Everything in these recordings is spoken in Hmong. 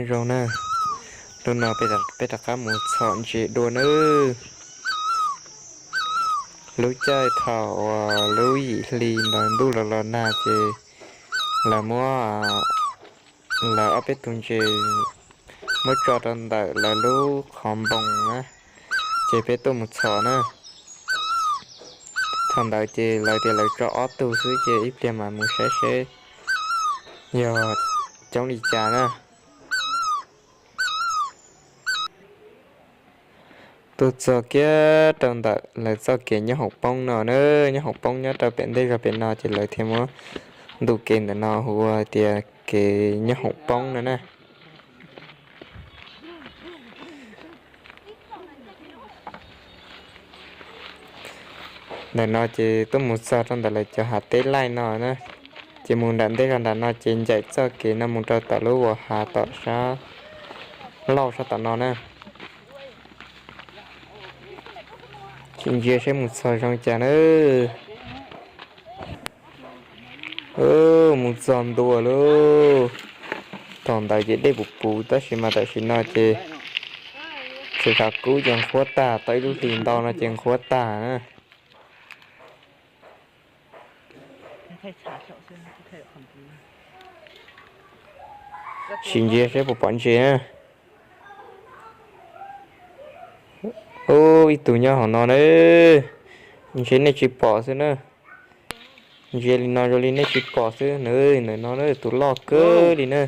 Zoo na, hnub no peb rov qab mus txhom ntses dua nawb. Lub caij thaum uas lub yim hli ntawd ntuj los los nag ces lawv muab, lawv ob peb tug ntses muab tso rau ntawm lawv lub qhov npoo na, ces peb tuaj mus txhom na. Thaum ntawd ces lawv tias lawv tso ob tug xwb ces ib pliag mas mus saib seb yog coob li cas na. Tuaj txog kiag rau ntawm lawv txoj kev nyob hoom poob no na, nyob hoom poob nyob rau pem ntej zog pem no ces lawv thiaj muab ntu kev ntawm no hu ua tias kev nyob hoom poob no na. Ntawm no ces tuaj mus txog rau ntawm lawv cov hav teb laij no na, ces mus nram ntej zog nram no ces ncaim txoj kev no mus rau tom lub vos hav tom sab laug sab tom no na. Sim ntsia seb mus txog zoo cas na. Mus txog ntua lauj. Thaum ntawd ces dej puv puv tab sis mas tam sim no ces txhua khav kub ces nqhuab tag, tau ib lub hlis ntau no ces nqhuab tag na. Sim ntsia seb puas pom ntses na. Ub, ib tug nyob hauv no na. Ntshe nej tsis pom xwb na. Ntsia li no zoo li nej tsis pom xwb na. Ntawm no na tus loj kawg li na.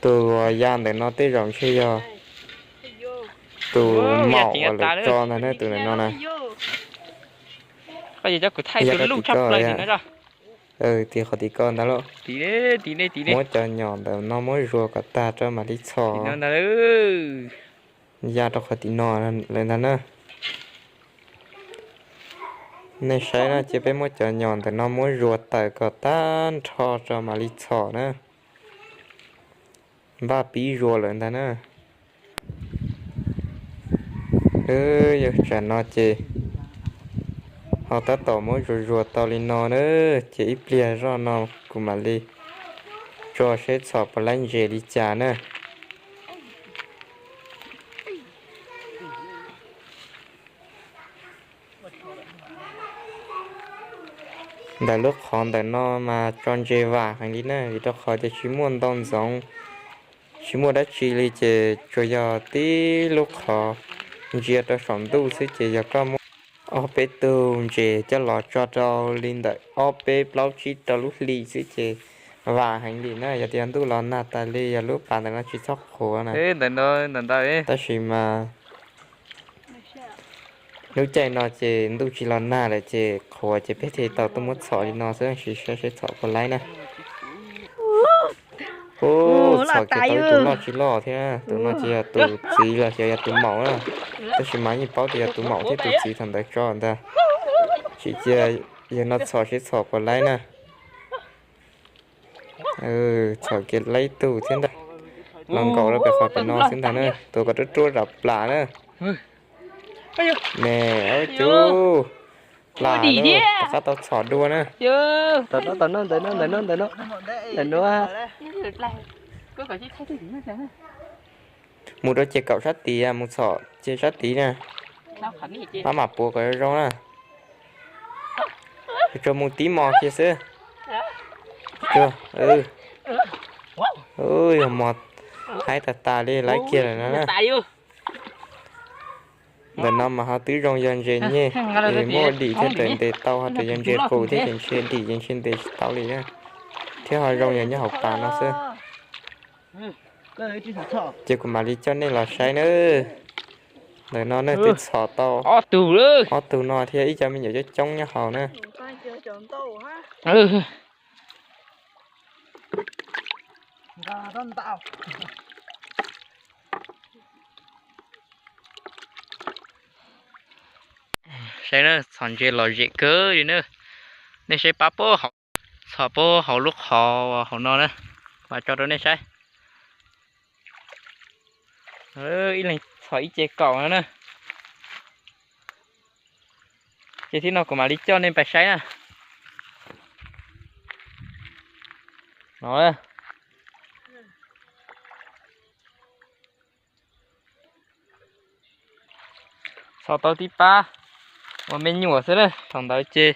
Tus ya ntawm no tej zaum ntshe yog tus maum uas lawv tso ntag na, tus ntawm no na. Ya rau tim ko, tim qhov tim ko ntag lauj. Muab cov nyom ntawm no muab zuas kom tag rau mam li txhom. Ya rau qhov tim no lawm ntag na. Nej saib na, cia peb muab cov nyom ntawm no muab zuas tawm kom tag nrho rau mam li txhom na. Npaj pib zuas lawm ntag na. Yog tsam no ces ho tab tom muab zuas zuas tau li no na, ces ib pliag zoj no kuv mam li tso seb txhom puas laib ntses li cas na. Ntawm lub qhov ntawm no mas tso ntses vam heev li na, vim rau qhov tias tsis muaj ntoo ntxoov, tsis muaj dab tsi li ces tsuas yog tib lub qhov ntsia rau saum ntuj xwb ces yog koj muab ob peb tug ntses coj los tso rau li ntawm ob peb plaub tsib rau lub hli xwb ces vam heev li na. Yog tias ntuj los nag tas li yog lub pas ntawm no tsis txhob qhuav na. Tab sis mas lub caij no ces ntuj tsis los nag lawm ces qhuav ces peb thiaj tau tuaj muab txhom li no xwb, sim saib seb txhom puas laib na. Ub, txhom kiag tau ib tug loj tsis loj thiab, tus no ces yog tus txiv los xyov yog tus maum na. Tab sis mas yeej paub tias yog tus maum thiab tus txiv thaum ntawd tso ntag. Tsim cia yog no txhom seb txhom puas laib na. Txhom kiag laib tug thiab ntag. Los nkaum rau pem qhov pem no xwb ntag na, tus kom ruaj ruaj zam plam na. Ne, cub plam na, rov qab tau txhom dua na. Mus rau ces kaum sab tid, mus txhom ces sab tid na. Maj mam puav kom zoo zoo na. Tsuas mus tib mos kiag xwb. Yog mos haib tas tas li, laib kiag lawm no na. Ntawm no mas ho twb zoo yog ntses nyeg, es muaj dim thiab raws ntes tau, ho raws yog ntses qus thiab ces ntshe dim ces ntshe ntes tsis tau li na. Thiab ho zoo yog nyob hauv pas no xwb. Ces kuv mam li coj nej los saib na. Ntawm no nej twb txhom tau ob tug no thiab ib co me nyuam coob coob nyob hauv na. Saib na, txhom ntses lom zem kawg li na. Nej saib pab puag hauv, txhom puag hauv lub qhov hauv no na, kuv mam tso rau nej saib. Ib leeg txhom ib ce kaum no na. Ces thib no kuv mam li coj nej pais saib na. No, Txhom tau tib pab uas me nyuam xwb na, thaum ntawd ces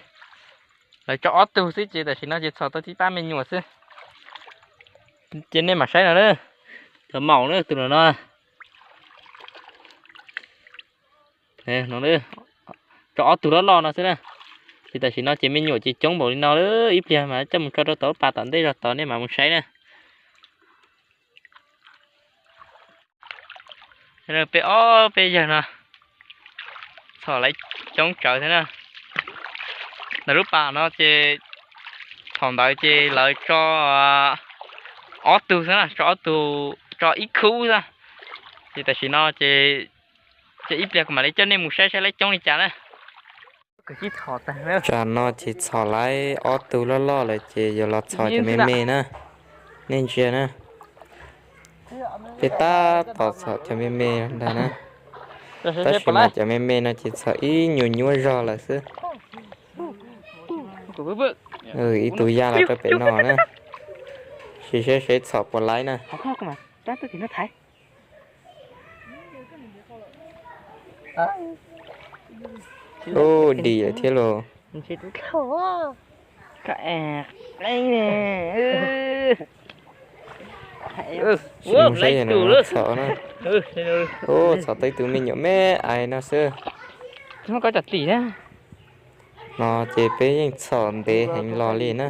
lawv tso ob tug xwb ces tam sim no ces txhom tau tib pab me nyuam xwb. Ces nej mam saib no na, cov maum na, tus no no, tso ob tug loj loj no xwb na. Ces tam sim no ces me nyuam ces coob npaum li no lawm, ib pliag mas coj mus tso rau tom pas tom ntej zog tod nej mam mus saib na. Peb ob peb yawg no txhom lawv coob tsawv thiab na. Ntawm lub pas no ces thaum ntawd ces lawv tso ob tug xwb na, tso ob tug, tso ib khub xwb. Ces tam sim no ces ib pliag kuv mam li coj nej mus saib saib lawv coob li cas na. Tsam no ces txhom lawv ob tug loj loj lawm ces yuav los txhom cov me me na. Nej ntsia na, peb tab tom txhom cov me me ntag na. Tab sis mas cov me me no ces txhom ib nyuag nyuaj zog lawm xwb. Ib tug ya los rau pem no na. Sim saib seb txhom puas laib na. Ub, dim lawm thiab los. Sim mus saib yog nws txhom na. Ub, txhom tau ib tug me nyuam me aiv no xwb. No ces peb yeej txhom ntev heev los li na.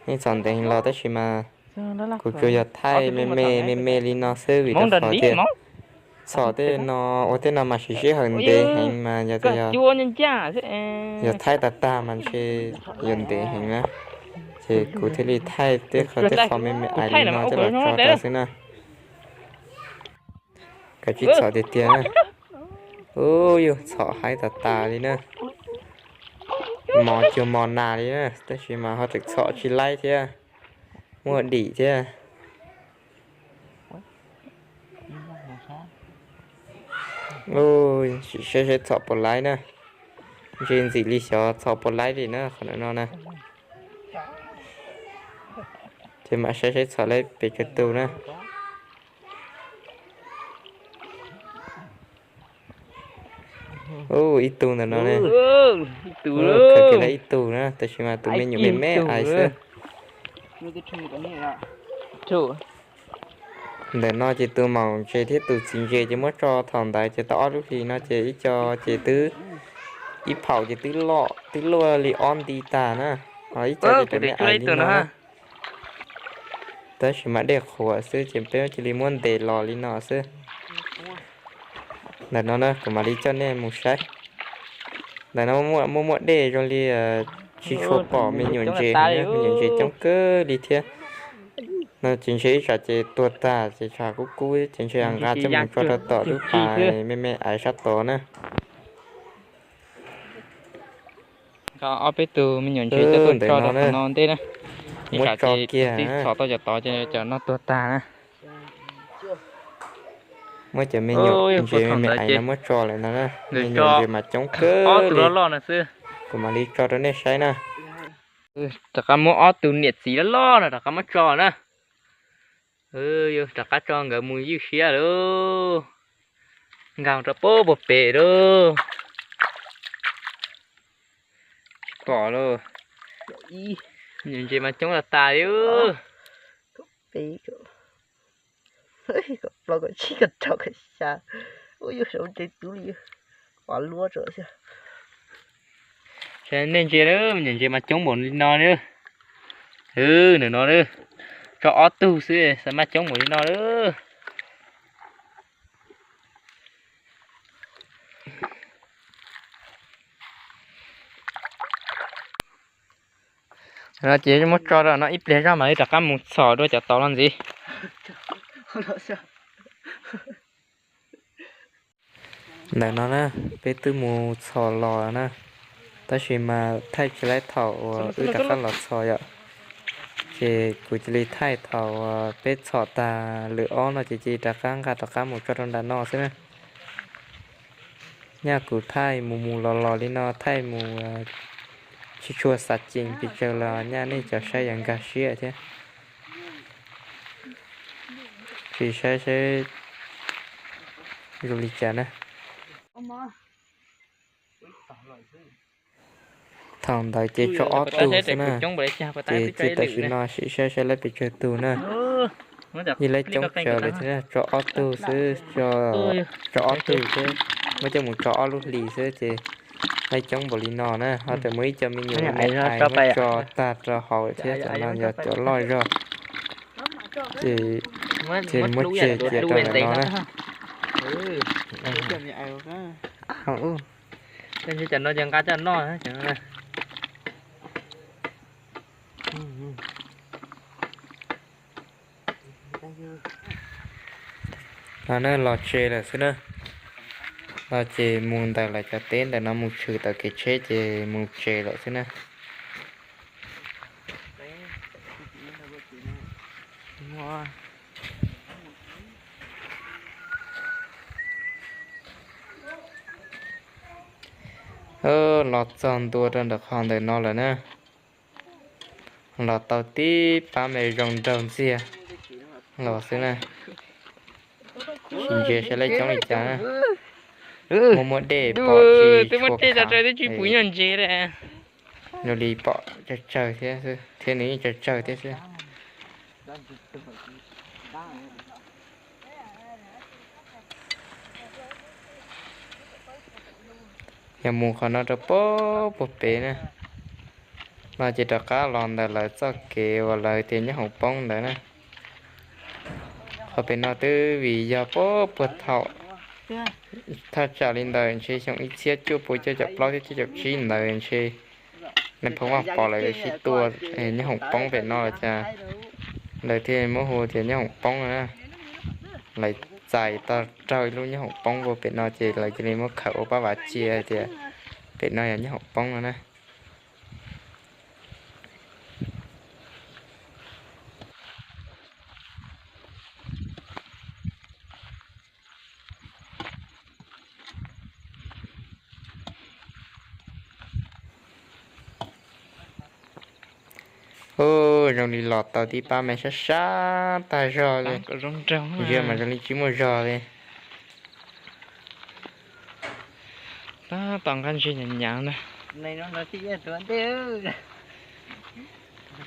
Yeej txhom ntev heev los tab sis mas kuv tsuas yog thaij me me me me li no xwb vim rau qhov tias txhom tej no ua tej no mas siv sij hawm ntev heev mas yog, yog thaij tag tag mas ntshe yuav ntev heev na. Ces kuv thiaj li thaij tej qho tej qho me me aiv li no coj los tso rau xwb na. Kav tsij txhom tiag tiag na. Ub, yus txhom haib tas tas li na. Mos cuag mos nas li na, tab sis mas ho tseem txhom tsis laib thiab, muaj dim thiab. Sim saib saib txhom puas laib na. Ntshe ntxim li xyov txhom puas laib li na qhov no na. Ces mam saib saib txhom laib pes tsawg tus na. Ub, ib tug ntawm no ne. Khaws kiag tau ib tug na, tab sis mas tus me nyuam me me aiv xwb. Ntawm no ces tus maum ntses thiab tus txiv ntses ces muab tso thaum ntawd ces tau ob lub hlis no ces ib co ces twb, ib phaum ces twb loj twb luaj li ob nti tas na, ho ib co ces tseem me aiv li no na. Tab sis mas dej qhuav xwb ces peb cia li muab ntes los li no xwb. Ntawm no na kuv mam li coj nej mus saib. Ntawm no muaj muaj dej zoo li tsis tshua pom me nyuam ntses, me nyuam ntses coob kawg li thiab. No ces ntshe ib tsam ces tuag tag ces tsam kub kub ces ntshe nqa coj mus tso rau tom lub pas me me aiv sab tod na. Ob peb tug me nyuam ntses coj tuaj tso rau qhov no ntej na. Ib tsam ces txhom tau cov tod ces cov no tuag tag na. Muab cov me nyuam ntses me me aiv no muab tso lawm no na, me nyuam ntses mas coob kawg li. Kuv mam li tso rau nej saib na. Rov qab muab ob tug niam txiv loj loj no rov qab muab tso na. Yus rov qab tso nkawd mus ywj siab lauj. Nkag rau puag puag pem lauj. Tsis pom lauj. Nyuam ntses mas coob tas tas li. Nej ntsia, nyuam ntses mas coob npaum li no na. Nws no, tso ob tug xwb xav mas coob npaum li no lauj. No ces muab tso rau no ib pliag zog mam li rov qab mus txhom dua cov tod los ntxiv. Ntawm no na, peb twb mus txhom los na, tab sis mas thaij tsis laib thaum uas wb rov qab los txhom yom. Ces kuv cia li thaij thaum uas peb txhom tag lwm ob no ces cia li rov qab nqa rov qab mus tso rau nram no xwb na. Nyaj kuv thaij mus mus los los li no, thaij mus tsis tshua xav ceem pes tsawg los nyaj nej cov saib yuav nkag siab thiab. Sim saib saib zoo li cas na. Thaum ntawd ces tso ob tug xwb na. Ces txij tam sim no sim saib saib lawv pes tsawg tug na. Yeej lawv coob tsawv lawm thiab na, tso ob tug xwb, tso ob tug xwb, muab coj mus tso ob lub hlis xwb ces lawv coob npaum li no na. Ho tseem muaj ib co me nyuam me me hais muab tso tag rau hauv thiab, cov no yog cov loj zog. Ces thiaj muab tseg cia rau ntawm no na. No na, los tsev lawm xwb na. Los ces mus ntawm lawv cov teb ntawm no mus tshwm tau kev tsheb ces mus tsev lawm xwb na. Los txog ntua rau ntawm qhov ntawm no lawm na. Los tau tib pab me zoo nraug ntxiag los xwb na. Tsis ntsia saib lawv coob li cas na. Muaj muaj dej pom tsis tshua khav. Zoo li pom tsawg tsawg thiab xwb, thiab nws yeej tsawg tsawg thiab xwb. Yog mus qhov no rau puag puag pem na, no ces rov qab los ntawm lawv txoj kev uas lawv tias nyob hoom poob ntawd na. Qhov pem no twb vim yog puag puag thaum thaj tsam li ntawm ntshe xyoo ib txhiab cuaj pua cuaj caum plaub thiab cuaj caum tsib ntawd ntshe Nais Phoo Vaj Pov lawv sib tua nyob hoom poob pem no los cas lawv thiaj muab hu tias nyob hoom poob na. Lawv txais tau raug ib lub nyob hoom poob puag pem no ces lawv cia li muab khawm ua pab vav cia hais tias pem no yog nyob hoom poob no na. Ub, zoo li los tau tib pab me sab sab tag zog li. Ntsia mas zoo li tsis muaj zog li. Tus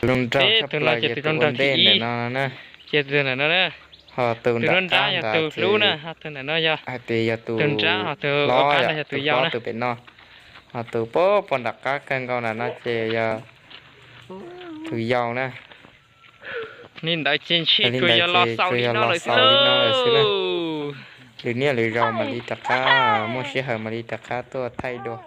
zoo nraug tshaj plaws ces tus ua ntej ntawm no na. Ho tus nram qab ntawd ces hais tias yog tus hlob, tus hlob tus pem no. Ho tus puag puag nram qab kawg nkaus ntawm no ces yog tus yau na. Li ntawd ces tsuas yog los xaus li no lawm xwb na. Lwm niaj lwm zaus mam li rov qab, muaj sij hawm mam li rov qab tuaj thaij dua.